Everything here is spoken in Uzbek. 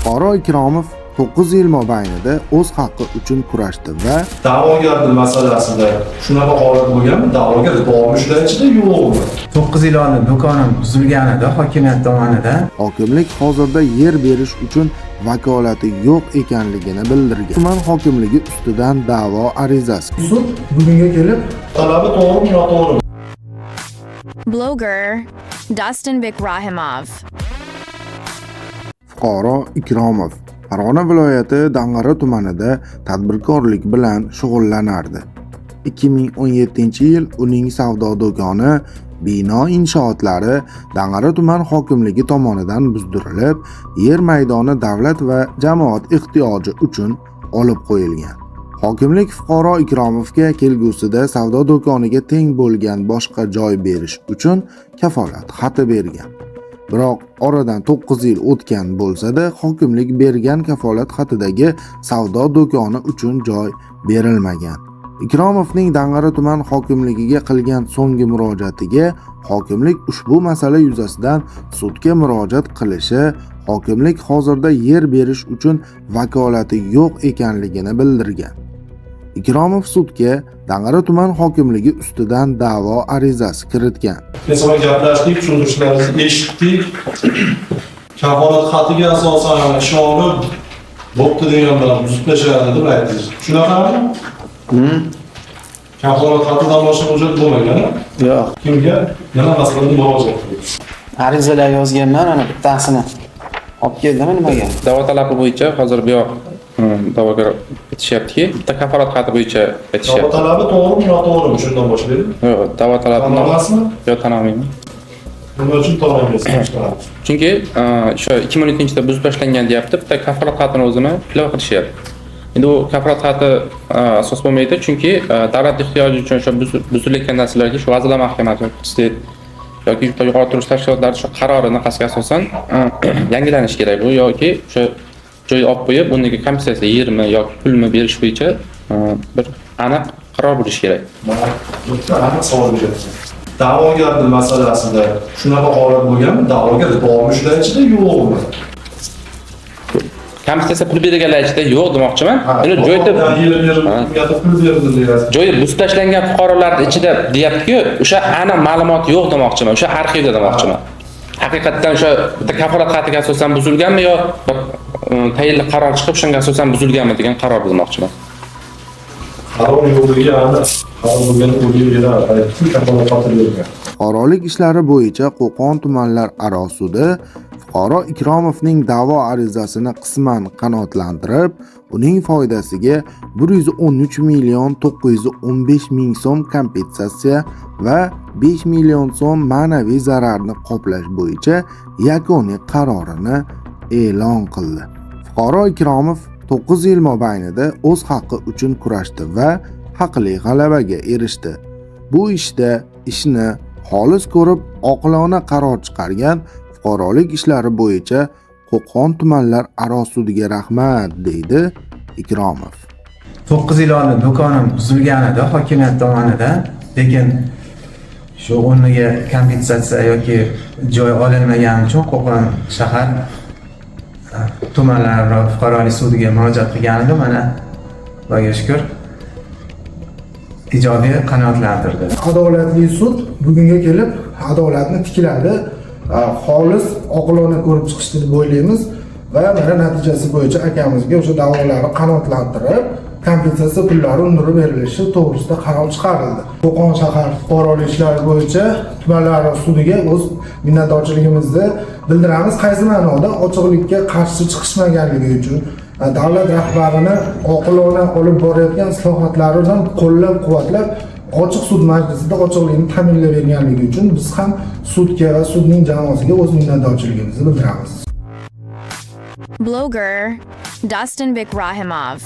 Fuqaro Ikromov 9 yil mobaynida o'z haqqi uchun kurashdi va Da'vogarlik masalasida shunaqa holat bo'lganmi? Da'vogar bormi shular ichida, yo'qmi? 9 yil oldin do'konim buzilganida hokimiyat tomonidan. Hokimlik hozirda yer berish uchun vakolati yo'q ekanligini bildirgan. Tuman hokimligi ustidan da'vo arizasi. Sud bugunga kelib Talabi to'g'rimi, noto'g'rimi? Bloger Dastonbek Rahimov. Fuqaro Ikromov Farg'ona viloyati Dang'ara tumanida tadbirkorlik bilan shug'ullanardi. 2017-yil uning savdo do'koni, bino inshootlari Dang'ara tuman hokimligi tomonidan buzdirilib, yer maydoni davlat va jamoat ehtiyoji uchun olib qo'yilgan. Hokimlik fuqaro Ikromovga kelgusida savdo do'koniga teng bo'lgan boshqa joy berish uchun kafolat xati bergan. Biroq oradan 9 yil o'tgan bo'lsa-da, hokimlik bergan kafolat xatidagi savdo do'koni uchun joy berilmagan. Ikromovning Dang'ara tuman hokimligiga qilgan so'nggi murojaatiga hokimlik ushbu masala yuzasidan sudga murojaat qilishi, hokimlik hozirda yer berish uchun vakolati yo'q ekanligini bildirgan. Ikromov sudga Dang'ara tuman hokimligi ustidan da'vo arizasi kiritgan. Masalan, gaplashdik, tushuntirishlaringizni eshitdik. Kafolat xatiga asosan ishonib, bo'pti degan bilan buzib tashladi deb aytdingiz. Shunaqami? Kafolat xatidan boshqa hujjat bo'lmagan? Yo'q. Kimga? Nima masalada murojaat qildingiz? Arizalar yozganman, mana bittasini olib keldim nimaga? Da'vo talabi bo'yicha hozir bu yoq da'vogar aytishyaptiki, bitta kafolat xati bo'yicha Da'vo aytishyapti. Talabi to'g'rimi, noto'g'rimi? Shundan boshlaylik. Yo'q, da'vo talabi Tan olasizmi? Yo'q, tan olmayman. Nima uchun tan olmaysiz? Chunki o'sha 2012-yilda buzib tashlangan deyapti, bitta kafolat xatini o'zini ilova qilishyapti. Endi u kafolat xati asos bo'lmaydi, chunki davlat ehtiyoji uchun o'sha buzilayotgan narsalarga shu Vazirlar Mahkamasi yoki yuqori turish tashkilotlari shu qarori anaqasiga asosan yangilanishi kerak bu yoki o'sha joy olib qo'yib, unga kompensatsiya yermi yoki pulmi berish bo'yicha bir aniq qaror bo'lishi kerak. Man bitta aniq savol beryapman. Da'vogarlik masalasida shunaqa holat bo'lganmi? Da'vogar bormi shular ichida, yo'qmi? Kompensatsiya pul berganlar ichida yo'q demoqchiman. Endi joyda yer berib, kimgadir pul berdi deyapsiz. Joyi buzib tashlangan fuqarolarni ichida deyapti-ku, o'sha aniq ma'lumot yo'q demoqchiman, o'sha arxivda demoqchiman. Haqiqatdan o'sha bitta kafolat xatiga asosan buzilganmi yo bir tayinli qaror chiqib, shunga asosan buzilganmi degan qaror demoqchiman. Qaror yo'qligi aniq. Qaror bo'lganda o'ylayveradi. Aytdi, kafolat xati bergan. Fuqarolik ishlari bo'yicha Qo'qon tumanlararo sudi fuqaro Ikromovning da'vo arizasini qisman qanoatlantirib, uning foydasiga 113 million 915 ming so'm kompensatsiya va 5 million so'm ma'naviy zararni qoplash bo'yicha yakuniy qarorini e'lon qildi. Fuqaro Ikromov 9 yil mobaynida o'z haqqi uchun kurashdi va haqli g'alabaga erishdi. Bu ishda ishni xolis ko'rib, oqilona qaror chiqargan fuqarolik ishlari bo'yicha Qo'qon tumanlararo sudiga rahmat, deydi Ikromov. 9 yil oldin do'konim buzilganida hokimiyat tomonidan, lekin shu o'rniga kompensatsiya yoki joy olinmagani uchun Qo'qon shahar tumanlararo fuqarolik sudiga murojaat qilgan edim. Mana, Xudoga shukur, ijobiy qanoatlantirdi. Adolatli sud bugunga kelib adolatni tikladi. Xolis, oqilona ko'rib chiqishdi deb o'ylaymiz va mana natijasi bo'yicha akamizga o'sha da'volari qanoatlantirib, kompensatsiya pullari undirib berilishi to'g'risida qaror chiqarildi. Qo'qon shahar fuqarolik ishlari bo'yicha tumanlararo sudiga o'z minnatdorchiligimizni bildiramiz. Qaysi ma'noda? Ochiqlikka qarshi chiqishmaganligi uchun, davlat rahbarini oqilona olib borayotgan islohotlaridan qo'llab quvvatlab, ochiq sud majlisida ochiqlikni ta'minlab berganligi uchun biz ham sudga va sudning jamoasiga o'z minnatdorchiligimizni bildiramiz. Bloger Dastonbek Rahimov.